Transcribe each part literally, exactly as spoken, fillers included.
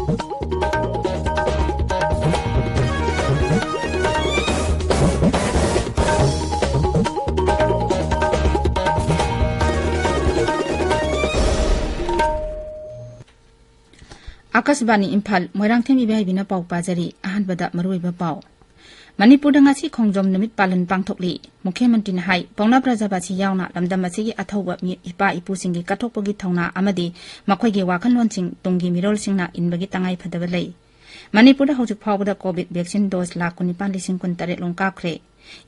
ꯑꯥꯀꯥꯁꯕꯥꯅꯤ ꯏꯝꯐꯥꯜ, ꯃꯣꯏꯔꯥꯡꯊꯦꯝ ꯏꯕꯦꯍꯥꯏꯕꯤꯅ ꯄꯥꯎ ꯄꯥꯖꯔꯤ꯫ ꯑꯍꯥꯟꯕꯗ ꯃꯔꯨꯑꯣꯏꯕ ꯄꯥꯎ꯫ ꯃꯅꯤꯄꯨꯔꯗ ꯉꯁꯤ ꯈꯣꯡꯖꯣꯝ ꯅꯨꯃꯤꯠ ꯄꯥꯂꯟ ꯄꯥꯡꯊꯣꯛꯂꯤ꯫ ꯃꯨꯈ꯭ꯌ ꯃꯟꯇ꯭ꯔꯤꯅ ꯍꯥꯏ, ꯄꯥꯎꯅꯥ ꯄ꯭ꯔꯖꯥꯕꯥꯁꯤ ꯌꯥꯎꯅ ꯂꯝꯗꯝ ꯑꯁꯤꯒꯤ ꯑꯊꯧꯕ ꯃꯤ-, ꯏꯄꯥ ꯏꯄꯨꯁꯤꯡꯒꯤ ꯀꯠꯊꯣꯛꯄꯒꯤ ꯊꯧꯅꯥ ꯑꯃꯗꯤ ꯃꯈꯣꯏꯒꯤ ꯋꯥꯈꯜꯂꯣꯟꯁꯤꯡ ꯇꯨꯡꯒꯤ ꯃꯤꯔꯣꯜꯁꯤꯡꯅ ꯏꯟꯕꯒꯤ ꯇꯉꯥꯏ ꯐꯗꯕ ꯂꯩ꯫ ꯃꯅꯤꯄꯨꯔꯗ ꯍꯧꯖꯤꯛ ꯐꯥꯎꯕꯗ ꯀꯣꯚꯤꯗ ꯚꯦꯛꯁꯤꯟ ꯗꯣꯁ ꯂꯥꯈ ꯀꯨꯟꯅꯤꯄꯥꯟ ꯂꯤꯁꯤꯡ ꯀꯨꯟꯇꯔꯦꯠ ꯂꯣꯝ ꯀꯥꯞꯈ꯭ꯔꯦ꯫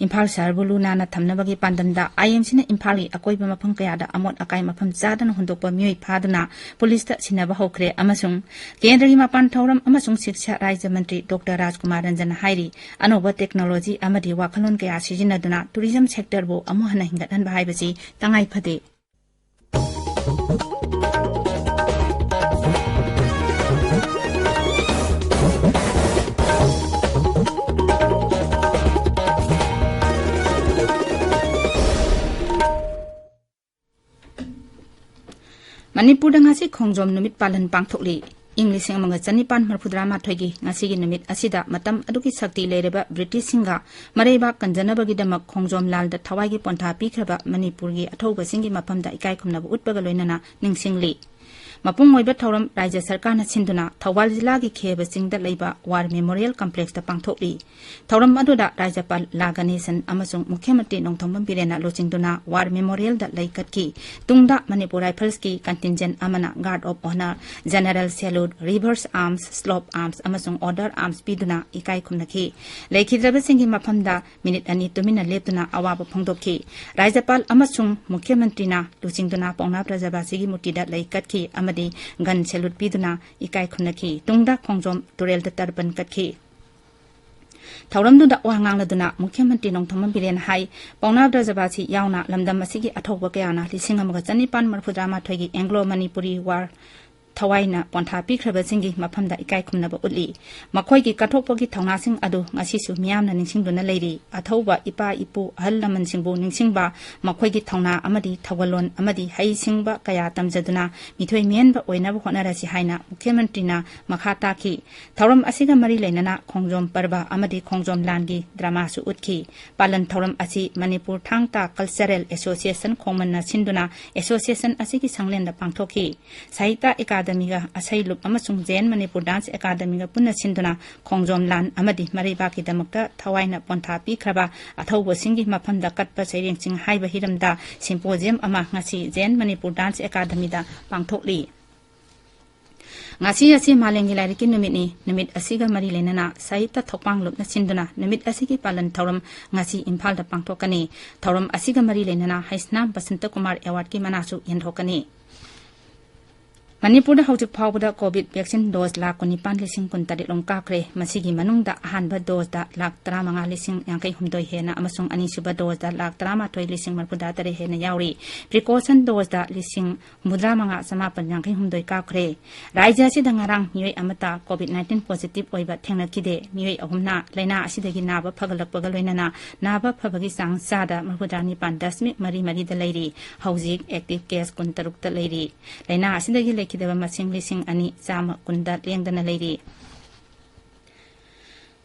ꯏꯝꯐꯥꯜ ꯁꯍꯔꯕꯨ ꯂꯨ ꯅꯥꯟꯅ ꯊꯝꯅꯕꯒꯤ ꯄꯥꯟꯗꯝꯗ ꯑꯥꯏ ꯑꯦꯝ ꯁꯤꯅ ꯏꯝꯐꯥꯜꯒꯤ ꯑꯀꯣꯏꯕ ꯃꯐꯝ ꯀꯌꯥꯗ ꯑꯃꯣꯠ ꯑꯀꯥꯏ ꯃꯐꯝ ꯆꯥꯗꯅ ꯍꯨꯟꯗꯣꯛꯄ ꯃꯤꯑꯣꯏ ꯐꯥꯗꯨꯅ ꯄꯨꯂꯤꯁꯇ ꯁꯤꯟꯅꯕ ꯍꯧꯈ꯭ꯔꯦ ꯑꯃꯁꯨꯡ ꯀꯦꯟꯗ꯭ꯔꯒꯤ ꯃꯄꯥꯟ ꯊꯧꯔꯝ ꯑꯃꯁꯨꯡ ꯁꯤꯛꯁꯥ ꯔꯥꯖ꯭ꯌ ꯃꯟꯇ꯭ꯔꯤ ꯗꯣꯛꯇꯔ ꯔꯥꯖꯀꯨꯃꯥꯔ ꯔꯟꯖꯟꯅ ꯍꯥꯏꯔꯤ, ꯑꯅꯧꯕ ꯇꯦꯛꯅꯣꯂꯣꯖꯤ ꯑꯃꯗꯤ ꯋꯥꯈꯜꯂꯣꯟ ꯀꯌꯥ ꯁꯤꯖꯤꯟꯅꯗꯨꯅ ꯇꯨꯔꯤꯖꯝ ꯁꯦꯛꯇꯔꯕꯨ ꯑꯃꯨꯛ ꯍꯟꯅ ꯍꯤꯡꯒꯠꯍꯟꯕ ꯍꯥꯏꯕꯁꯤ ꯇꯉꯥꯏ ꯐꯗꯦ꯫ ꯃꯅꯤꯄꯨꯔꯗ ꯉꯁꯤ ꯈꯣꯡꯖꯣꯝ ꯅꯨꯃꯤꯠ ꯄꯥꯂꯟ ꯄꯥꯡꯊꯣꯛꯂꯤ꯫ ꯏꯪ ꯂꯤꯁꯤꯡ ꯑꯃꯒ ꯆꯅꯤꯄꯥꯟ ꯃꯔꯤꯐꯨꯇꯔꯥꯃꯥꯊꯣꯏꯒꯤ ꯉꯁꯤꯒꯤ ꯅꯨꯃꯤꯠ ꯑꯁꯤꯗ ꯃꯇꯝ ꯑꯗꯨꯒꯤ ꯁꯛꯇꯤ ꯂꯩꯔꯕ ꯕ꯭ꯔꯤꯇꯤꯁꯁꯤꯡꯒ ꯃꯔꯩꯕꯥꯛ ꯀꯟꯖꯅꯕꯒꯤꯗꯃꯛ ꯈꯣꯡꯖꯣꯝ ꯂꯥꯜꯗ ꯊꯋꯥꯏꯒꯤ ꯄꯣꯟꯊꯥ ꯄꯤꯈ꯭ꯔꯕ ꯃꯅꯤꯄꯨꯔꯒꯤ ꯑꯊꯧꯕꯁꯤꯡꯒꯤ ꯃꯐꯝꯗ ꯏꯀꯥꯏ ꯈꯨꯝꯅꯕ ꯎꯠꯄꯒ ꯂꯣꯏꯅꯅ ꯅꯤꯡꯁꯤꯡꯂꯤ꯫ ꯃꯄꯨꯡ ꯑꯣꯏꯕ ꯊꯧꯔꯝ ꯔꯥꯖ꯭ꯌ ꯁꯔꯀꯥꯔꯅ ꯁꯤꯟꯗꯨꯅ ꯊꯧꯕꯥꯜ ꯖꯤꯂꯥꯒꯤ ꯈꯦꯕ ꯆꯤꯡꯗ ꯂꯩꯕ ꯋꯥꯔ ꯃꯦꯃꯣꯔꯤꯌꯦꯜ ꯀꯝꯄ꯭ꯂꯦꯛꯁꯇ ꯄꯥꯡꯊꯣꯛꯂꯤ꯫ ꯊꯧꯔꯝ ꯑꯗꯨꯗ ꯔꯥꯖ꯭ꯌꯄꯥꯜ ꯂꯥ ꯒꯅꯦꯁꯟ ꯑꯃꯁꯨꯡ ꯃꯨꯈ꯭ꯌ ꯃꯟꯇ꯭ꯔꯤ ꯅꯣꯡꯊꯣꯝꯕꯝ ꯕꯤꯔꯦꯟꯅ ꯂꯨꯆꯤꯡꯗꯨꯅ ꯋꯥꯔ ꯃꯦꯃꯣꯔꯤꯌꯦꯜꯗ ꯂꯩ ꯀꯠꯈꯤ꯫ ꯇꯨꯡꯗ ꯃꯅꯤꯄꯨꯔ ꯔꯥꯏꯐꯜꯁꯀꯤ ꯀꯟꯇꯤꯟꯖꯦꯟ ꯑꯃꯅ guard of honour, general salute, reverse arms, slope arms ꯑꯃꯁꯨꯡ ꯑꯣꯔꯗꯔ ꯑꯥꯔꯝꯁ ꯄꯤꯗꯨꯅ ꯏꯀꯥꯏ ꯈꯨꯝꯅꯈꯤ꯫ ꯂꯩꯈꯤꯗ꯭ꯔꯕꯁꯤꯡꯒꯤ ꯃꯐꯝꯗ ꯃꯤꯅꯤꯠ ꯑꯅꯤ ꯇꯨꯃꯤꯟꯅ ꯂꯦꯞꯇꯨꯅ ꯑꯋꯥꯕ ꯐꯣꯡꯗꯣꯛꯈꯤ꯫ ꯔꯥꯖ꯭ꯌꯄꯥꯜ ꯑꯃꯁꯨꯡ ꯃꯨꯈ꯭ꯌ ꯃꯟꯇ꯭ꯔꯤꯅ ꯂꯨꯆꯤꯡꯗꯨꯅ ꯄꯥꯎꯅꯥ ꯄ꯭ꯔꯖꯥꯕꯥꯁꯤꯒꯤ ꯃꯨꯔꯇꯤꯗ ꯂꯩ ꯀꯠꯈꯤ ꯑꯃꯗꯤ ꯒꯟ ꯁꯦꯂꯨꯠ ꯄꯤꯗꯨꯅ ꯏꯀꯥꯏ ꯈꯨꯝꯅꯈꯤ꯫ ꯇꯨꯡꯗ ꯈꯣꯡꯖꯣꯝ ꯇꯨꯔꯦꯜꯗ ꯇꯔꯄꯟ ꯀꯠꯈꯤ꯫ ꯊꯧꯔꯝꯗꯨꯗ ꯋꯥ ꯉꯥꯡꯂꯗꯨꯅ ꯃꯨꯈ꯭ꯌ ꯃꯟꯇ꯭ꯔꯤ ꯅꯣꯡꯊꯣꯝꯕꯝ ꯕꯤꯔꯦꯟꯅ ꯍꯥꯏ, ꯄꯥꯎꯅꯥ ꯕ꯭ꯔꯖꯕꯥꯁꯤ ꯌꯥꯎꯅ ꯂꯝꯗꯝ ꯑꯁꯤꯒꯤ ꯑꯊꯧꯕ ꯀꯌꯥꯅ ꯂꯤꯁꯤꯡ ꯑꯃꯒ ꯆꯅꯤꯄꯥꯟ ꯃꯔꯤꯐꯨꯇꯔꯥꯃꯥꯊꯣꯏꯒꯤ ꯑꯦꯡꯒ꯭ꯂꯣ ꯃꯅꯤꯄꯨꯔꯤ ꯋꯥꯔ ꯊꯋꯥꯏꯅ ꯄꯣꯟꯊꯥ ꯄꯤꯈ꯭ꯔꯕꯁꯤꯡꯒꯤ ꯃꯐꯝꯗ ꯏꯀꯥꯏ ꯈꯨꯝꯅꯕ ꯎꯠꯂꯤ꯫ ꯃꯈꯣꯏꯒꯤ ꯀꯠꯊꯣꯛꯄꯒꯤ ꯊꯧꯅꯥꯁꯤꯡ ꯑꯗꯨ ꯉꯁꯤꯁꯨ ꯃꯤꯌꯥꯝꯅ ꯅꯤꯡꯁꯤꯡꯗꯨꯅ ꯂꯩꯔꯤ꯫ ꯑꯊꯧꯕ ꯏꯄꯥ ꯏꯄꯨ ꯑꯍꯜ ꯂꯃꯟꯁꯤꯡꯕꯨ ꯅꯤꯡꯁꯤꯡꯕ, ꯃꯈꯣꯏꯒꯤ ꯊꯧꯅꯥ ꯑꯃꯗꯤ ꯊꯧꯒꯜꯂꯣꯟ ꯑꯃꯗꯤ ꯍꯩꯁꯤꯡꯕ ꯀꯌꯥ ꯇꯝꯖꯗꯨꯅ ꯃꯤꯊꯣꯏ ꯃꯤꯍꯦꯟꯕ ꯑꯣꯏꯅꯕ ꯍꯣꯠꯅꯔꯁꯤ ꯍꯥꯏꯅ ꯃꯨꯈ꯭ꯌ ꯃꯟꯇ꯭ꯔꯤꯅ ꯃꯈꯥ ꯇꯥꯈꯤ꯫ ꯊꯧꯔꯝ ꯑꯁꯤꯒ ꯃꯔꯤ ꯂꯩꯅꯅ ꯈꯣꯡꯖꯣꯝ ꯄꯔꯕ ꯑꯃꯗꯤ ꯈꯣꯡꯖꯣꯝ ꯂꯥꯟꯒꯤ ꯗ꯭ꯔꯃꯥꯁꯨ ꯎꯠꯈꯤ꯫ ꯄꯥꯂꯟ ꯊꯧꯔꯝ ꯑꯁꯤ ꯃꯅꯤꯄꯨꯔ ꯊꯥꯡ ꯇꯥ ꯀꯜꯆꯔꯦꯜ ꯑꯦꯁꯣꯁꯤꯌꯦꯁꯟ ꯈꯣꯡꯃꯟꯅ ꯁꯤꯟꯗꯨꯅ ꯑꯦꯁꯣꯁꯤꯌꯦꯁꯟ ꯑꯁꯤꯒꯤ ꯁꯪꯂꯦꯟꯗ ꯄꯥꯡꯊꯣꯛꯈꯤ꯫ ꯁꯥꯍꯤꯇ꯭ꯌ ꯑꯦꯀꯥꯗꯃꯤꯒ ꯑꯁꯩ ꯂꯨꯞ ꯑꯃꯁꯨꯡ ꯖꯦꯟ ꯃꯅꯤꯄꯨꯔ ꯗꯥꯟꯁ ꯑꯦꯀꯥꯗꯃꯤꯒ ꯄꯨꯟꯅ ꯁꯤꯟꯗꯨꯅ ꯈꯣꯡꯖꯣꯝ ꯂꯥꯟ ꯑꯃꯗꯤ ꯃꯔꯩꯕꯥꯛꯀꯤꯗꯃꯛꯇ ꯊꯋꯥꯏꯅ ꯄꯣꯟꯊꯥ ꯄꯤꯈ꯭ꯔꯕ ꯑꯊꯧꯕꯁꯤꯡꯒꯤ ꯃꯐꯝꯗ ꯀꯠꯄ ꯁꯩꯔꯦꯡꯁꯤꯡ ꯍꯥꯏꯕ ꯍꯤꯔꯝꯗ ꯁꯤꯝꯄꯣꯖꯤꯌꯝ ꯑꯃ ꯉꯁꯤ ꯖꯦꯟ ꯃꯅꯤꯄꯨꯔ ꯗꯥꯟꯁ ꯑꯦꯀꯥꯗꯃꯤꯗ ꯄꯥꯡꯊꯣꯛꯂꯤ꯫ ꯉꯁꯤ ꯑꯁꯤ ꯃꯥꯂꯦꯝꯒꯤ ꯂꯥꯏꯔꯤꯛꯀꯤ ꯅꯨꯃꯤꯠꯅꯤ꯫ ꯅꯨꯃꯤꯠ ꯑꯁꯤꯒ ꯃꯔꯤ ꯂꯩꯅꯅ ꯁꯥꯍꯤꯇ꯭ꯌ ꯊꯣꯛꯄꯥꯡ ꯂꯨꯞꯅ ꯁꯤꯟꯗꯨꯅ ꯅꯨꯃꯤꯠ ꯑꯁꯤꯒꯤ ꯄꯥꯂꯟ ꯊꯧꯔꯝ ꯉꯁꯤ ꯏꯝꯐꯥꯜꯗ ꯄꯥꯡꯊꯣꯛꯀꯅꯤ꯫ ꯊꯧꯔꯝ ꯑꯁꯤꯒ ꯃꯔꯤ ꯂꯩꯅꯅ ꯍꯩꯁꯅꯥꯝ ꯕꯁꯟꯇ ꯀꯨꯃꯥꯔ ꯑꯦꯋꯥꯔꯗꯀꯤ ꯃꯅꯥꯁꯨ ꯌꯦꯟꯊꯣꯛꯀꯅꯤ꯫ ꯃꯅꯤꯄꯨꯔꯗ ꯍꯧꯖꯤꯛ ꯐꯥꯎꯕꯗ ꯀꯣꯚꯤꯗ ꯚꯦꯛꯁꯤꯟ ꯗꯣꯖ ꯂꯥꯈ ꯀꯨꯟꯅꯤꯄꯥꯟ ꯂꯤꯁꯤꯡ ꯀꯨꯟꯇꯔꯦꯠ ꯂꯣꯝ ꯀꯥꯞꯈ꯭ꯔꯦ꯫ ꯃꯁꯤꯒꯤ ꯃꯅꯨꯡꯗ ꯑꯍꯥꯟꯕ ꯗꯣꯖꯗ ꯂꯥꯈ ꯇꯔꯥꯃꯉꯥ ꯂꯤꯁꯤꯡ ꯌꯥꯡꯈꯩ ꯍꯨꯝꯗꯣꯏ ꯍꯦꯟꯅ ꯑꯃꯁꯨꯡ ꯑꯅꯤꯁꯨꯕ ꯗꯣꯖꯗ ꯂꯥꯈ ꯇꯔꯥꯃꯥꯊꯣꯏ ꯂꯤꯁꯤꯡ ꯃꯔꯤꯐꯨꯇꯔꯦꯠ ꯍꯦꯟꯅ ꯌꯥꯎꯔꯤ꯫ ꯄ꯭ꯔꯤꯀꯣꯁꯟ ꯗꯣꯖꯗ ꯂꯤꯁꯤꯡ ꯍꯨꯝꯐꯨꯇꯔꯥ ꯃꯉꯥ ꯆꯃꯥꯄꯟ ꯌꯥꯡꯈꯩ ꯍꯨꯝꯗꯣꯏ ꯀꯥꯞꯈ꯭ꯔꯦ꯫ ꯔꯥꯖ꯭ꯌ ꯑꯁꯤꯗ ꯉꯔꯥꯡ ꯃꯤꯑꯣꯏ ꯑꯃꯠꯇ ꯀꯣꯚꯤꯗ ꯅꯥꯏꯟꯇꯤꯟ ꯄꯣꯖꯤꯇꯤꯚ ꯑꯣꯏꯕ ꯊꯦꯡꯅꯈꯤꯗꯦ꯫ ꯃꯤꯑꯣꯏ ꯑꯍꯨꯝꯅ ꯂꯥꯏꯅꯥ ꯑꯁꯤꯗꯒꯤ ꯅꯥꯕ ꯐꯒꯠꯂꯛꯄꯒ ꯂꯣꯏꯅꯅ ꯅꯥꯕ ꯐꯕꯒꯤ ꯆꯥꯡ ꯆꯥꯗ ꯃꯔꯤꯐꯨꯇꯔꯥ ꯅꯤꯄꯥꯟ ꯗꯁꯃꯤꯛ ꯃꯔꯤ ꯃꯔꯤꯗ ꯂꯩꯔꯤ꯫ ꯍꯧꯖꯤꯛ ꯑꯦꯛꯇꯤꯚ ꯀꯦꯁ ꯀꯨꯟꯇꯔꯨꯛꯇ ꯂꯩꯔꯤ꯫ ꯂꯥꯏꯅꯥ ꯑꯁꯤꯗꯒꯤ ꯂꯩꯈꯤꯗꯕ ꯃꯁꯤꯡ ꯂꯤꯁꯤꯡ ꯑꯅꯤ ꯆꯥꯝꯃ ꯀꯨꯟꯗ ꯂꯦꯡꯗꯅ ꯂꯩꯔꯤ꯫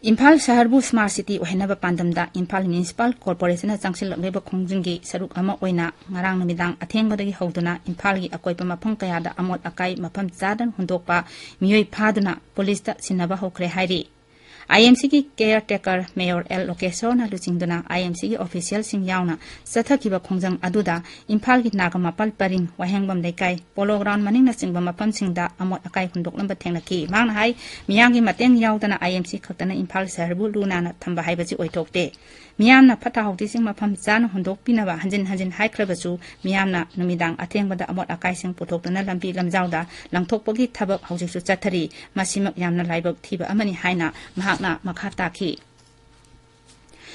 ꯏꯝꯐꯥꯜ ꯁꯍꯔꯕꯨ ꯁ꯭ꯃꯥꯔꯠ ꯁꯤꯇꯤ ꯑꯣꯏꯍꯟꯅꯕ ꯄꯥꯟꯗꯝꯗ ꯏꯝꯐꯥꯜ ꯃ꯭ꯌꯨꯅꯤꯁꯤꯄꯥꯜ ꯀꯣꯔꯄꯣꯔꯦꯁꯟꯅ ꯆꯪꯁꯤꯜꯂꯛꯂꯤꯕ ꯈꯣꯡꯖꯪꯒꯤ ꯁꯔꯨꯛ ꯑꯃ ꯑꯣꯏꯅ ꯉꯔꯥꯡ ꯅꯨꯃꯤꯗꯥꯡ ꯑꯊꯦꯡꯕꯗꯒꯤ ꯍꯧꯗꯨꯅ ꯏꯝꯐꯥꯜꯒꯤ ꯑꯀꯣꯏꯕ ꯃꯐꯝ ꯀꯌꯥꯗ ꯑꯃꯣꯠ ꯑꯀꯥꯏ ꯃꯐꯝ ꯆꯥꯗꯅ ꯍꯨꯟꯗꯣꯛꯄ ꯃꯤꯑꯣꯏ ꯐꯥꯗꯨꯅ ꯄꯨꯂꯤꯁꯇ ꯁꯤꯟꯅꯕ ꯍꯧꯈ꯭ꯔꯦ ꯍꯥꯏꯔꯤ꯫ ꯑꯥꯏ.ꯑꯦꯝ.ꯁꯤꯒꯤ ꯀꯦꯌꯔ ꯇꯦꯀꯔ ꯃꯦꯌꯣꯔ ꯑꯦꯜ ꯂꯣꯀꯦꯁꯣꯔꯅ ꯂꯨꯆꯤꯡꯗꯨꯅ ꯑꯥꯏ.ꯑꯦꯝ.ꯁꯤꯒꯤ ꯑꯣꯐꯤꯁꯤꯌꯦꯜꯁꯤꯡ ꯌꯥꯎꯅ ꯆꯠꯊꯈꯤꯕ ꯈꯣꯡꯖꯪ ꯑꯗꯨꯗ ꯏꯝꯐꯥꯜꯒꯤ ꯅꯥꯒꯥꯃꯄꯥꯜ ꯄꯔꯤꯡ, ꯋꯥꯍꯦꯡꯕꯝ ꯂꯩꯀꯥꯏ, ꯄꯣꯂꯣ ꯒ꯭ꯔꯥꯎꯟ ꯃꯅꯤꯡꯅꯆꯤꯡꯕ ꯃꯐꯝꯁꯤꯡꯗ ꯑꯃꯣꯠ ꯑꯀꯥꯏ ꯍꯨꯟꯗꯣꯛꯂꯝꯕ ꯊꯦꯡꯅꯈꯤ꯫ ꯃꯍꯥꯛꯅ ꯍꯥꯏ, ꯃꯤꯌꯥꯝꯒꯤ ꯃꯇꯦꯡ ꯌꯥꯎꯗꯅ ꯑꯥꯏ.ꯑꯦꯝ.ꯁꯤ ꯈꯛꯇꯅ ꯏꯝꯐꯥꯜ ꯁꯍꯔꯕꯨ ꯂꯨ ꯅꯥꯟꯅ ꯊꯝꯕ ꯍꯥꯏꯕꯁꯤ ꯑꯣꯏꯊꯣꯛꯇꯦ꯫ ꯃꯤꯌꯥꯝꯅ ꯐꯠꯇ ꯍꯥꯎꯗꯤꯁꯤꯡ ꯃꯐꯝ ꯆꯥꯅ ꯍꯨꯟꯗꯣꯛꯄꯤꯅꯕ ꯍꯟꯖꯤꯟ ꯍꯟꯖꯤꯟ ꯍꯥꯏꯈ꯭ꯔꯕꯁꯨ, ꯃꯤꯌꯥꯝꯅ ꯅꯨꯃꯤꯗꯥꯡ ꯑꯊꯦꯡꯕꯗ ꯑꯃꯣꯠ ꯑꯀꯥꯏꯁꯤꯡ ꯄꯨꯊꯣꯛꯇꯨꯅ ꯂꯝꯕꯤ ꯂꯝꯖꯥꯎꯗ ꯂꯪꯊꯣꯛꯄꯒꯤ ꯊꯕꯛ ꯍꯧꯖꯤꯛꯁꯨ ꯆꯠꯊꯔꯤ꯫ ꯃꯁꯤꯃꯛ ꯌꯥꯝꯅ ꯂꯥꯏꯕꯛ ꯊꯤꯕ ꯑꯃꯅꯤ ꯍꯥꯏꯅ ꯃꯍꯥꯛꯅ ꯃꯈꯥ ꯇꯥꯈꯤ꯫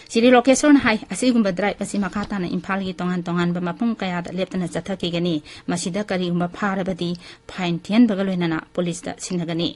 ꯁꯤꯔꯤ ꯂꯣꯀꯦꯁꯣꯔꯅ ꯍꯥꯏ, ꯑꯁꯤꯒꯨꯝꯕ ꯗ꯭ꯔꯥꯏꯚ ꯑꯁꯤ ꯃꯈꯥ ꯇꯥꯅ ꯏꯝꯐꯥꯜꯒꯤ ꯇꯣꯉꯥꯟ ꯇꯣꯉꯥꯟꯕ ꯃꯐꯝ ꯀꯌꯥꯗ ꯂꯦꯞꯇꯅ ꯆꯠꯊꯈꯤꯒꯅꯤ꯫ ꯃꯁꯤꯗ ꯀꯔꯤꯒꯨꯝꯕ ꯐꯥꯔꯕꯗꯤ ꯐꯥꯏꯟ ꯊꯤꯍꯟꯕꯒ ꯂꯣꯏꯅꯅ ꯄꯨꯂꯤꯁꯇ ꯁꯤꯟꯅꯒꯅꯤ꯫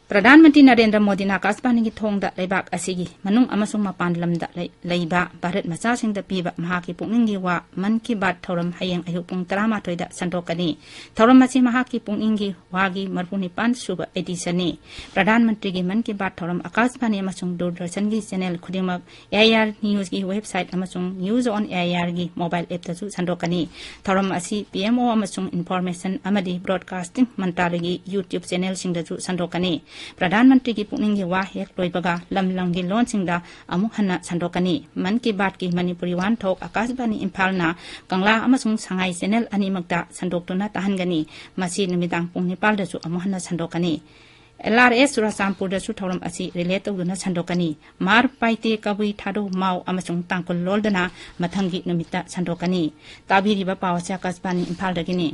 ꯄ꯭ꯔꯙꯥꯟ ꯃꯟꯇ꯭ꯔꯤ ꯅꯔꯦꯟꯗ꯭ꯔ ꯃꯣꯗꯤꯅ ꯑꯀꯥꯁꯕꯥꯅꯤꯒꯤ ꯊꯣꯡꯗ ꯂꯩꯕꯥꯛ ꯑꯁꯤꯒꯤ ꯃꯅꯨꯡ ꯑꯃꯁꯨꯡ ꯃꯄꯥꯟ ꯂꯝꯗ ꯂꯩ-, ꯂꯩꯕ ꯚꯥꯔꯠ ꯃꯆꯥꯁꯤꯡꯗ ꯄꯤꯕ ꯃꯍꯥꯛꯀꯤ ꯄꯨꯛꯅꯤꯡꯒꯤ ꯋꯥ ꯃꯟ ꯀꯤ ꯕꯥꯠ ꯊꯧꯔꯝ ꯍꯌꯦꯡ ꯑꯌꯨꯛ ꯄꯨꯡ ꯇꯔꯥꯃꯥꯊꯣꯏꯗ ꯁꯟꯗꯣꯛꯀꯅꯤ꯫ ꯊꯧꯔꯝ ꯑꯁꯤ ꯃꯍꯥꯛꯀꯤ ꯄꯨꯛꯅꯤꯡꯒꯤ ꯋꯥꯒꯤ ꯃꯔꯤꯐꯨꯅꯤꯄꯥꯟ ꯁꯨꯕ ꯑꯦꯗꯤꯁꯟꯅꯤ꯫ ꯄ꯭ꯔꯙꯥꯟ ꯃꯟꯇ꯭ꯔꯤꯒꯤ ꯃꯟ ꯀꯤ ꯕꯥꯠ ꯊꯧꯔꯝ ꯑꯀꯥꯁꯕꯥꯅꯤ ꯑꯃꯁꯨꯡ ꯗꯨꯔꯗꯔꯁꯟꯒꯤ ꯆꯦꯅꯦꯜ ꯈꯨꯗꯤꯡꯃꯛ ꯑꯦ ꯑꯥꯏ ꯑꯥꯔ ꯅ꯭ꯌꯨꯁꯀꯤ ꯋꯦꯕꯁꯥꯏꯠ ꯑꯃꯁꯨꯡ ꯅ꯭ꯌꯨꯁ ꯑꯣꯟ ꯑꯦ ꯑꯥꯏ ꯑꯥꯔꯒꯤ ꯃꯣꯕꯥꯏꯜ ꯑꯦꯞꯇꯁꯨ ꯁꯟꯗꯣꯛꯀꯅꯤ꯫ ꯊꯧꯔꯝ ꯑꯁꯤ ꯄꯤ ꯑꯦꯝ ꯑꯣ ꯑꯃꯁꯨꯡ ꯏꯟꯐꯣꯔꯃꯦꯁꯟ ꯑꯃꯗꯤ ꯕ꯭ꯔꯣꯗꯀꯥꯁꯇꯤꯡ ꯃꯟꯇ꯭ꯔꯥꯂꯌꯒꯤ YouTube ꯆꯦꯅꯦꯜꯁꯤꯡꯗꯁꯨ ꯁꯟꯗꯣꯛꯀꯅꯤ꯫ ꯄ꯭ꯔꯙꯥꯟ ꯃꯟꯇ꯭ꯔꯤꯒꯤ ꯄꯨꯛꯅꯤꯡꯒꯤ ꯋꯥ ꯍꯦꯛ ꯂꯣꯏꯕꯒ ꯂꯝ ꯂꯝꯒꯤ ꯂꯣꯟꯁꯤꯡꯗ ꯑꯃꯨꯛ ꯍꯟꯅ ꯁꯟꯗꯣꯛꯀꯅꯤ꯫ ꯃꯟ ꯀꯤ ꯕꯥꯠꯀꯤ ꯃꯅꯤꯄꯨꯔꯤ ꯋꯥꯍꯟꯊꯣꯛ ꯑꯀꯥꯁꯕꯥꯅꯤ ꯏꯝꯐꯥꯜꯅ ꯀꯪꯂꯥ ꯑꯃꯁꯨꯡ ꯁꯉꯥꯏ ꯆꯦꯅꯦꯜ ꯑꯅꯤꯃꯛꯇ ꯁꯟꯗꯣꯛꯇꯨꯅ ꯇꯥꯍꯟꯒꯅꯤ꯫ ꯃꯁꯤ ꯅꯨꯃꯤꯗꯥꯡ ꯄꯨꯡ ꯅꯤꯄꯥꯜꯗꯁꯨ ꯑꯃꯨꯛ ꯍꯟꯅ ꯁꯟꯗꯣꯛꯀꯅꯤ꯫ ꯑꯦꯜ ꯑꯥꯔ ꯑꯦꯁ ꯆꯨꯔꯥꯆꯥꯟꯄꯨꯔꯗꯁꯨ ꯊꯧꯔꯝ ꯑꯁꯤ ꯔꯤꯂꯦ ꯇꯧꯗꯨꯅ ꯁꯟꯗꯣꯛꯀꯅꯤ꯫ ꯃꯥꯔ ꯄꯥꯏꯇꯦ, ꯀꯕꯨꯏ, ꯊꯥꯗꯧ, ꯃꯥꯎ ꯑꯃꯁꯨꯡ ꯇꯥꯡꯈꯨꯜ ꯂꯣꯜꯗꯅ ꯃꯊꯪꯒꯤ ꯅꯨꯃꯤꯠꯇ ꯁꯟꯗꯣꯛꯀꯅꯤ꯫ ꯇꯥꯕꯤꯔꯤꯕ ꯄꯥꯎ ꯑꯁꯤ ꯑꯀꯥꯁꯕꯥꯅꯤ ꯏꯝꯐꯥꯜꯗꯒꯤꯅꯤ꯫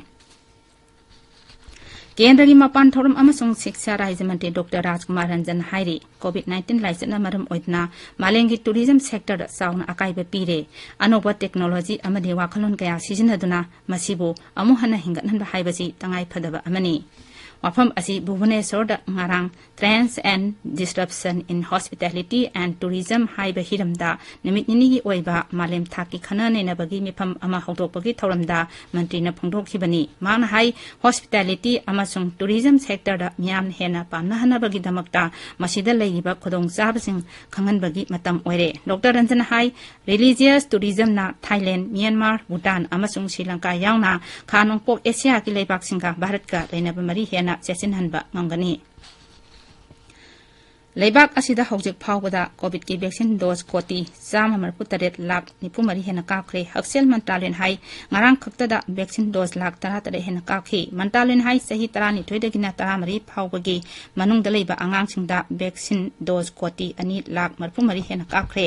ꯀꯦꯟꯗ꯭ꯔꯒꯤ ꯃꯄꯥꯟ ꯊꯧꯔꯝ ꯑꯃꯁꯨꯡ ꯁꯤꯛꯁꯥ ꯔꯥꯖ꯭ꯌ ꯃꯟꯇ꯭ꯔꯤ ꯗꯣꯛꯇꯔ ꯔꯥꯖꯀꯨꯃꯥꯔ ꯔꯟꯖꯟ ꯍꯥꯏꯔꯤ, ꯀꯣꯚꯤꯗ ꯅꯥꯏꯟꯇꯤꯟ ꯂꯥꯏꯆꯠꯅ ꯃꯔꯝ ꯑꯣꯏꯗꯨꯅ ꯃꯥꯂꯦꯝꯒꯤ ꯇꯨꯔꯤꯖꯝ ꯁꯦꯛꯇꯔꯗ ꯆꯥꯎꯅ ꯑꯀꯥꯏꯕ ꯄꯤꯔꯦ꯫ ꯑꯅꯧꯕ ꯇꯦꯛꯅꯣꯂꯣꯖꯤ ꯑꯃꯗꯤ ꯋꯥꯈꯜꯂꯣꯟ ꯀꯌꯥ ꯁꯤꯖꯤꯟꯅꯗꯨꯅ ꯃꯁꯤꯕꯨ ꯑꯃꯨꯛ ꯍꯟꯅ ꯍꯤꯡꯒꯠꯍꯟꯕ ꯍꯥꯏꯕꯁꯤ ꯇꯉꯥꯏ ꯐꯗꯕ ꯑꯃꯅꯤ꯫ ꯋꯥꯐꯝ ꯑꯁꯤ ꯚꯨꯕꯅꯦꯁꯣꯔꯗ ꯉꯔꯥꯡ Trends and Disruption in Hospitality and Tourism ꯍꯥꯏꯕ ꯍꯤꯔꯝꯗ ꯅꯨꯃꯤꯠ ꯅꯤꯅꯤꯒꯤ ꯑꯣꯏꯕ ꯃꯥꯂꯦꯝ ꯊꯥꯛꯀꯤ ꯈꯟꯅ ꯅꯩꯅꯕꯒꯤ ꯃꯤꯐꯝ ꯑꯃ ꯍꯧꯗꯣꯛꯄꯒꯤ ꯊꯧꯔꯝꯗ ꯃꯟꯇ꯭ꯔꯤꯅ ꯐꯣꯡꯗꯣꯛꯈꯤꯕꯅꯤ꯫ ꯃꯍꯥꯛꯅ ꯍꯥꯏ, ꯍꯣꯁꯄꯤꯇꯥꯂꯤꯇꯤ ꯑꯃꯁꯨꯡ ꯇꯨꯔꯤꯖꯝ ꯁꯦꯛꯇꯔꯗ ꯃꯤꯌꯥꯝꯅ ꯍꯦꯟꯅ ꯄꯥꯝꯅꯍꯟꯅꯕꯒꯤꯗꯃꯛꯇ ꯃꯁꯤꯗ ꯂꯩꯔꯤꯕ ꯈꯨꯗꯣꯡꯆꯥꯕꯁꯤꯡ ꯈꯪꯍꯟꯕꯒꯤ ꯃꯇꯝ ꯑꯣꯏꯔꯦ꯫ ꯗꯣꯛꯇꯔ ꯔꯟꯖꯟꯅ ꯍꯥꯏ, ꯔꯤꯂꯤꯖꯤꯌꯁ ꯇꯨꯔꯤꯖꯝꯅ ꯊꯥꯏꯂꯦꯟ, ꯃ꯭ꯌꯥꯟꯃꯥꯔ, ꯚꯨꯇꯥꯟ ꯑꯃꯁꯨꯡ ꯁ꯭ꯔꯤ ꯂꯪꯀꯥ ꯌꯥꯎꯅ ꯈꯥ ꯅꯣꯡꯄꯣꯛ ꯑꯦꯁꯤꯌꯥꯒꯤ ꯂꯩꯕꯥꯛꯁꯤꯡꯒ ꯚꯥꯔꯠꯀ ꯂꯩꯅꯕ ꯃꯔꯤ ꯍꯦꯟꯅ ꯆꯦꯠꯁꯤꯟꯍꯟꯕ ꯉꯝꯒꯅꯤ꯫ ꯂꯩꯕꯥꯛ ꯑꯁꯤꯗ ꯍꯧꯖꯤꯛ ꯐꯥꯎꯕꯗ ꯀꯣꯚꯤꯗꯀꯤ ꯚꯦꯛꯁꯤꯟ ꯗꯣꯁ ꯀꯣꯇꯤ ꯆꯥꯝꯃ ꯃꯔꯤꯐꯨ ꯇꯔꯦꯠ ꯂꯥꯈ ꯅꯤꯐꯨ ꯃꯔꯤ ꯍꯦꯟꯅ ꯀꯥꯞꯈ꯭ꯔꯦ꯫ ꯍꯛꯁꯦꯜ ꯃꯟꯇ꯭ꯔꯥꯂꯌꯅ ꯍꯥꯏ, ꯉꯔꯥꯡ ꯈꯛꯇꯗ ꯚꯦꯛꯁꯤꯟ ꯗꯣꯁ ꯂꯥꯈ ꯇꯔꯥ ꯇꯔꯦꯠ ꯍꯦꯟꯅ ꯀꯥꯞꯈꯤ꯫ ꯃꯟꯇ꯭ꯔꯥꯂꯌꯅ ꯍꯥꯏ, ꯆꯍꯤ ꯇꯔꯥꯅꯤꯊꯣꯏꯗꯒꯤꯅ ꯇꯔꯥꯃꯔꯤ ꯐꯥꯎꯕꯒꯤ ꯃꯅꯨꯡꯗ ꯂꯩꯕ ꯑꯉꯥꯡꯁꯤꯡꯗ ꯚꯦꯛꯁꯤꯟ ꯗꯣꯁ ꯀꯣꯇꯤ ꯑꯅꯤ ꯂꯥꯈ ꯃꯔꯤꯐꯨ ꯃꯔꯤ ꯍꯦꯟꯅ ꯀꯥꯞꯈ꯭ꯔꯦ꯫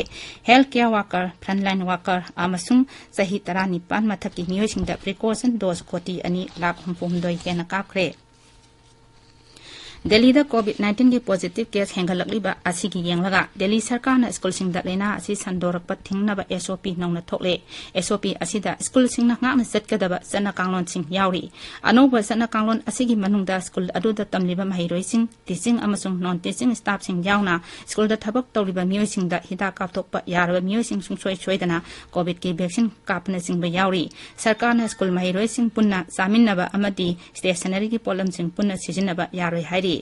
Health care worker, frontline worker ꯑꯃꯁꯨꯡ ꯆꯍꯤ ꯇꯔꯥꯅꯤꯄꯥꯟ ꯃꯊꯛꯀꯤ ꯃꯤꯑꯣꯏꯁꯤꯡꯗ ꯄ꯭ꯔꯤꯀꯣꯁꯟ ꯗꯣꯁ ꯀꯣꯇꯤ ꯑꯅꯤ ꯂꯥꯈ ꯍꯨꯝꯐꯨ ꯍꯨꯝꯗꯣꯏ ꯍꯦꯟꯅ ꯀꯥꯞꯈ꯭ꯔꯦ꯫ ꯗꯦꯜꯂꯤꯗ COVID nineteen ꯒꯤ positive case ꯍꯦꯟꯒꯠꯂꯛꯂꯤꯕ ꯑꯁꯤꯒꯤ ꯌꯦꯡꯂꯒ ꯗꯦꯜꯂꯤ ꯁꯔꯀꯥꯔꯅ ꯁ꯭ꯀꯨꯜꯁꯤꯡꯗ ꯂꯥꯏꯅꯥ ꯑꯁꯤ ꯁꯟꯗꯣꯔꯛꯄ ꯊꯤꯡꯅꯕ SOP ꯅꯧꯅ ꯊꯣꯛꯂꯦ꯫ SOP ꯑꯁꯤꯗ ꯁ꯭ꯀꯨꯜꯁꯤꯡꯅ ꯉꯥꯛꯅ ꯆꯠꯀꯗꯕ ꯆꯠꯅ ꯀꯥꯡꯂꯣꯟꯁꯤꯡ ꯌꯥꯎꯔꯤ꯫ ꯑꯅꯧꯕ ꯆꯠꯅ ꯀꯥꯡꯂꯣꯟ ꯑꯁꯤꯒꯤ ꯃꯅꯨꯡꯗ ꯁ꯭ꯀꯨꯜ ꯑꯗꯨꯗ ꯇꯝꯂꯤꯕ ꯃꯍꯩꯔꯣꯏꯁꯤꯡ, teaching ꯑꯃꯁꯨꯡ non teaching staffꯁꯤꯡ ꯌꯥꯎꯅ ꯁ꯭ꯀꯨꯜꯗ ꯊꯕꯛ ꯇꯧꯔꯤꯕ ꯃꯤꯑꯣꯏꯁꯤꯡꯗ ꯍꯤꯗꯥꯛ ꯀꯥꯞꯊꯣꯛꯄ ꯌꯥꯔꯕ ꯃꯤꯑꯣꯏꯁꯤꯡ ꯁꯨꯡꯁꯣꯏ ꯁꯣꯏꯗꯅ COVIDꯀꯤ vaccine ꯀꯥꯞꯄꯅꯆꯤꯡꯕ ꯌꯥꯎꯔꯤ꯫ ꯁꯔꯀꯥꯔꯅ ꯁ꯭ꯀꯨꯜ ꯃꯍꯩꯔꯣꯏꯁꯤꯡ ꯄꯨꯟꯅ ꯆꯥꯃꯤꯟꯅꯕ ꯑꯃꯗꯤ stationaryꯒꯤ ꯄꯣꯠꯂꯝꯁꯤꯡ ꯄꯨꯟꯅ ꯁꯤꯖꯤꯟꯅꯕ ꯌꯥꯔꯣꯏ ꯍꯥꯏꯔꯤ꯫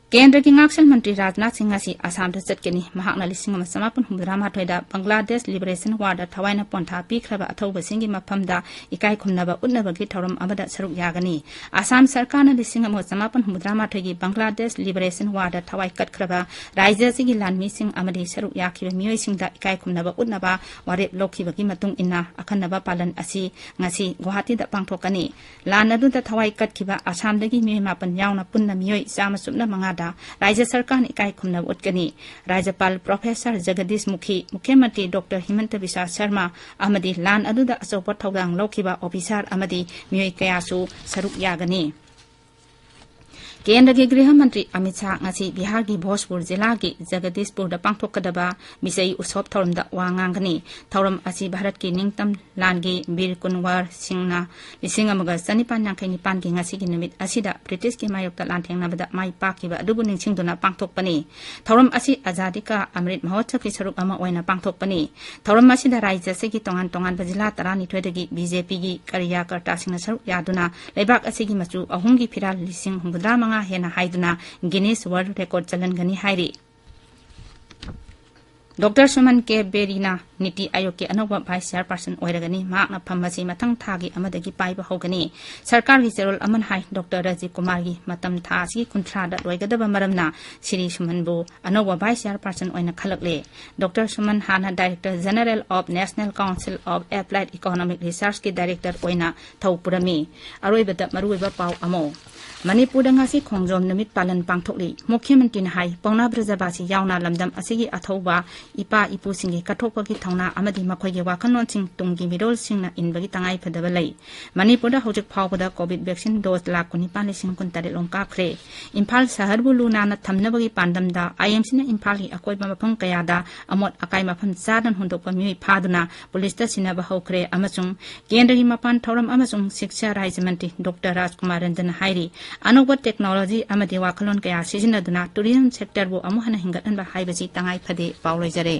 ꯀꯦꯟꯗ꯭ꯔꯒꯤ ꯉꯥꯛꯁꯦꯜ ꯃꯟꯇ꯭ꯔꯤ ꯔꯥꯖꯅꯥꯊ ꯁꯤꯡ ꯉꯁꯤ ꯑꯁꯥꯝꯗ ꯆꯠꯀꯅꯤ꯫ ꯃꯍꯥꯛꯅ ꯂꯤꯁꯤꯡ ꯑꯃ ꯆꯃꯥꯄꯟ ꯍꯨꯝꯐꯨꯇꯔꯥ ꯃꯥꯊꯣꯏꯗ ꯕꯪꯒ꯭ꯂꯥꯗꯦꯁ Liberation Warꯗ ꯊꯋꯥꯏꯅ ꯄꯣꯟꯊꯥ ꯄꯤꯈ꯭ꯔꯕ ꯑꯊꯧꯕꯁꯤꯡꯒꯤ ꯃꯐꯝꯗ ꯏꯀꯥꯏ ꯈꯨꯝꯅꯕ ꯎꯠꯅꯕꯒꯤ ꯊꯧꯔꯝ ꯑꯃꯗ ꯁꯔꯨꯛ ꯌꯥꯒꯅꯤ꯫ ꯑꯁꯥꯝ ꯁꯔꯀꯥꯔꯅ ꯂꯤꯁꯤꯡ ꯑꯃ ꯆꯃꯥꯄꯟ ꯍꯨꯝꯐꯨꯇꯔꯥ ꯃꯥꯊꯣꯏꯒꯤ ꯕꯪꯒ꯭ꯂꯥꯗꯦꯁ Liberation Warꯗ ꯊꯋꯥꯏ ꯀꯠꯈ꯭ꯔꯕ ꯔꯥꯖ꯭ꯌ ꯑꯁꯤꯒꯤ ꯂꯥꯟꯃꯤꯁꯤꯡ ꯑꯃꯗꯤ ꯁꯔꯨꯛ ꯌꯥꯈꯤꯕ ꯃꯤꯑꯣꯏꯁꯤꯡꯗ ꯏꯀꯥꯏ ꯈꯨꯝꯅꯕ ꯎꯠꯅꯕ ꯋꯥꯔꯦꯞ ꯂꯧꯈꯤꯕꯒꯤ ꯃꯇꯨꯡ ꯏꯟꯅ ꯑꯈꯟꯅꯕ ꯄꯥꯂꯟ ꯑꯁꯤ ꯉꯁꯤ ꯒꯨꯋꯥꯍꯥꯇꯤꯗ ꯄꯥꯡꯊꯣꯛꯀꯅꯤ꯫ ꯂꯥꯟ ꯑꯗꯨꯗ ꯊꯋꯥꯏ ꯀꯠꯈꯤꯕ ꯑꯁꯥꯝꯗꯒꯤ ꯃꯤꯑꯣꯏ ꯃꯥꯄꯟ ꯌꯥꯎꯅ ꯄꯨꯟꯅ ꯃꯤꯑꯣꯏ ꯆꯥꯝꯃ ꯁꯨꯞꯅ ꯃꯉꯥꯗ ꯔꯥꯖ꯭ꯌ ꯁꯔꯀꯥꯔꯅ ꯏꯀꯥꯏ ꯈꯨꯝꯅꯕ ꯎꯠꯀꯅꯤ꯫ ꯔꯥꯖ꯭ꯌꯄꯥꯜ ꯄ꯭ꯔꯣꯐꯦꯁꯔ ꯖꯒꯗꯤꯁ ꯃꯨꯈꯤ, ꯃꯨꯈ꯭ꯌ ꯃꯟꯇ꯭ꯔꯤ ꯗꯣꯛꯇꯔ ꯍꯤꯃꯟꯇ ꯕꯤꯁ꯭ꯋꯥ ꯁꯔꯃ ꯑꯃꯗꯤ ꯂꯥꯟ ꯑꯗꯨꯗ ꯑꯆꯧꯕ ꯊꯧꯗꯥꯡ ꯂꯧꯈꯤꯕ ꯑꯣꯐꯤꯁꯥꯔ ꯑꯃꯗꯤ ꯃꯤꯑꯣꯏ ꯀꯌꯥꯁꯨ ꯁꯔꯨꯛ ꯌꯥꯒꯅꯤ꯫ ꯀꯦꯟꯗ꯭ꯔꯒꯤ ꯒ꯭ꯔꯤꯍ ꯃꯟꯇ꯭ꯔꯤ ꯑꯃꯤꯠ ꯁꯥꯍ ꯉꯁꯤ ꯕꯤꯍꯥꯔꯒꯤ ꯚꯣꯖꯄꯨꯔ ꯖꯤꯂꯥꯒꯤ ꯖꯒꯗꯤꯁꯄꯨꯔꯗ ꯄꯥꯡꯊꯣꯛꯀꯗꯕ ꯃꯤꯁꯩ ꯎꯠꯁꯣꯞ ꯊꯧꯔꯝꯗ ꯋꯥ ꯉꯥꯡꯒꯅꯤ꯫ ꯊꯧꯔꯝ ꯑꯁꯤ ꯚꯥꯔꯠꯀꯤ ꯅꯤꯡꯇꯝ ꯂꯥꯟꯒꯤ ꯕꯤꯔ ꯀꯨꯟꯋꯔ ꯁꯤꯡꯅ ꯂꯤꯁꯤꯡ ꯑꯃꯒ ꯆꯅꯤꯄꯥꯟ ꯌꯥꯡꯈꯩ ꯅꯤꯄꯥꯟꯒꯤ ꯉꯁꯤꯒꯤ ꯅꯨꯃꯤꯠ ꯑꯁꯤꯗ ꯕ꯭ꯔꯤꯇꯤꯁꯀꯤ ꯃꯥꯌꯣꯛꯇ ꯂꯥꯟꯊꯦꯡꯅꯕꯗ ꯃꯥꯏ ꯄꯥꯛꯈꯤꯕ ꯑꯗꯨꯕꯨ ꯅꯤꯡꯁꯤꯡꯗꯨꯅ ꯄꯥꯡꯊꯣꯛꯄꯅꯤ꯫ ꯊꯧꯔꯝ ꯑꯁꯤ ꯑꯖꯥꯗꯤ ꯀꯥ ꯑꯃ꯭ꯔꯤꯠ ꯃꯍꯣꯠꯁꯕꯀꯤ ꯁꯔꯨꯛ ꯑꯃ ꯑꯣꯏꯅ ꯄꯥꯡꯊꯣꯛꯄꯅꯤ꯫ ꯊꯧꯔꯝ ꯑꯁꯤꯗ ꯔꯥꯖ꯭ꯌ ꯑꯁꯤꯒꯤ ꯇꯣꯉꯥꯟ ꯇꯣꯉꯥꯟꯕ ꯖꯤꯂꯥ ꯇꯔꯥꯅꯤꯊꯣꯏꯗꯒꯤ BJPꯒꯤ ꯀꯔꯤꯌꯥꯀꯔꯇꯥꯁꯤꯡꯅ ꯁꯔꯨꯛ ꯌꯥꯗꯨꯅ ꯂꯩꯕꯥꯛ ꯑꯁꯤꯒꯤ ꯃꯆꯨ ꯑꯍꯨꯝꯒꯤ ꯐꯤꯔꯥꯜ ꯂꯤꯁꯤꯡ ꯍꯨꯝꯐꯨꯇꯔꯥ ꯃꯉꯥ ꯍꯦꯟꯅ ꯍꯥꯏꯗꯨꯅ Guinness World Record ꯆꯜꯍꯟꯒꯅꯤ ꯍꯥꯏꯔꯤ꯫ ꯗꯣꯛꯇꯔ ꯁꯨꯃꯟ ꯀꯦ ꯕꯦꯔꯤꯅ ꯅꯤꯇꯤ ꯑꯥꯌꯣꯒꯀꯤ ꯑꯅꯧꯕ vice chairperson ꯑꯣꯏꯔꯒꯅꯤ꯫ ꯃꯍꯥꯛꯅ ꯐꯝ ꯑꯁꯤ ꯃꯊꯪ ꯊꯥꯒꯤ ꯑꯃꯗꯒꯤ ꯄꯥꯏꯕ ꯍꯧꯒꯅꯤ꯫ ꯁꯔꯀꯥꯔꯒꯤ ꯆꯦꯔꯣꯜ ꯑꯃꯅ ꯍꯥꯏ, ꯗꯣꯛꯇꯔ ꯔꯥꯖꯤꯕ ꯀꯨꯃꯥꯔꯒꯤ ꯃꯇꯝ ꯊꯥ ꯑꯁꯤꯒꯤ ꯀꯨꯟꯊ꯭ꯔꯥꯗ ꯂꯣꯏꯒꯗꯕ ꯃꯔꯝꯅ ꯁ꯭ꯔꯤ ꯁꯨꯃꯟꯕꯨ ꯑꯅꯧꯕ vice chairperson ꯑꯣꯏꯅ ꯈꯜꯂꯛꯂꯦ꯫ ꯗꯣꯛꯇꯔ ꯁꯨꯃꯟ ꯍꯥꯟꯅ Director General of National Council of Applied Economic Researchꯀꯤ director ꯑꯣꯏꯅ ꯊꯧ ꯄꯨꯔꯝꯃꯤ꯫ ꯑꯔꯣꯏꯕꯗ ꯃꯔꯨꯑꯣꯏꯕ ꯄꯥꯎ ꯑꯃ꯫ ꯃꯅꯤꯄꯨꯔꯗ ꯉꯁꯤ ꯈꯣꯡꯖꯣꯝ ꯅꯨꯃꯤꯠ ꯄꯥꯂꯟ ꯄꯥꯡꯊꯣꯛꯂꯤ꯫ ꯃꯨꯈ꯭ꯌ ꯃꯟꯇ꯭ꯔꯤꯅ ꯍꯥꯏ, ꯄꯥꯎꯅꯥ ꯕ꯭ꯔꯖꯕꯥꯁꯤ ꯌꯥꯎꯅ ꯂꯝꯗꯝ ꯑꯁꯤꯒꯤ ꯑꯊꯧꯕ ꯏꯄꯥ ꯏꯄꯨꯁꯤꯡꯒꯤ ꯀꯠꯊꯣꯛꯄꯒꯤ ꯊꯧꯅꯥ ꯑꯃꯗꯤ ꯃꯈꯣꯏꯒꯤ ꯋꯥꯈꯜꯂꯣꯟꯁꯤꯡ ꯇꯨꯡꯒꯤ ꯃꯤꯔꯣꯜꯁꯤꯡꯅ ꯏꯟꯕꯒꯤ ꯇꯉꯥꯏꯐꯗꯕ ꯂꯩ꯫ ꯃꯅꯤꯄꯨꯔꯗ ꯍꯧꯖꯤꯛ ꯐꯥꯎꯕꯗ COVID vaccine dose ꯂꯥꯈ ꯀꯨꯟꯅꯤꯄꯥꯟ ꯂꯤꯁꯤꯡ ꯀꯨꯟꯇꯔꯦꯠ ꯂꯣꯝ ꯀꯥꯞꯈ꯭ꯔꯦ꯫ ꯏꯝꯐꯥꯜ ꯁꯍꯔꯕꯨ ꯂꯨ ꯅꯥꯟꯅ ꯊꯝꯅꯕꯒꯤ ꯄꯥꯟꯗꯝꯗ IMCꯅ ꯏꯝꯐꯥꯜꯒꯤ ꯑꯀꯣꯏꯕ ꯃꯐꯝ ꯀꯌꯥꯗ ꯑꯃꯣꯠ ꯑꯀꯥꯏ ꯃꯐꯝ ꯆꯥꯗꯅ ꯍꯨꯟꯗꯣꯛꯄ ꯃꯤꯑꯣꯏ ꯐꯥꯗꯨꯅ ꯄꯨꯂꯤꯁꯇ ꯁꯤꯟꯅꯕ ꯍꯧꯈ꯭ꯔꯦ ꯑꯃꯁꯨꯡ ꯀꯦꯟꯗ꯭ꯔꯒꯤ ꯃꯄꯥꯟ ꯊꯧꯔꯝ ꯑꯃꯁꯨꯡ ꯁꯤꯛꯁꯥ ꯔꯥꯖ꯭ꯌ ꯃꯟꯇ꯭ꯔꯤ ꯗꯣꯛꯇꯔ ꯔꯥꯖꯀꯨꯃꯥꯔ ꯔꯟꯖꯟꯅ ꯍꯥꯏꯔꯤ, ꯑꯅꯧꯕ technology ꯑꯃꯗꯤ ꯋꯥꯈꯜꯂꯣꯟ ꯀꯌꯥ ꯁꯤꯖꯤꯟꯅꯗꯨꯅ tourism sectorꯕꯨ ꯑꯃꯨꯛ ꯍꯟꯅ ꯍꯤꯡꯒꯠꯍꯟꯕ ꯍꯥꯏꯕꯁꯤ ꯇꯉꯥꯏ ꯐꯗꯦ꯫ ꯄꯥꯎ ꯂꯣꯏꯖꯔꯦ꯫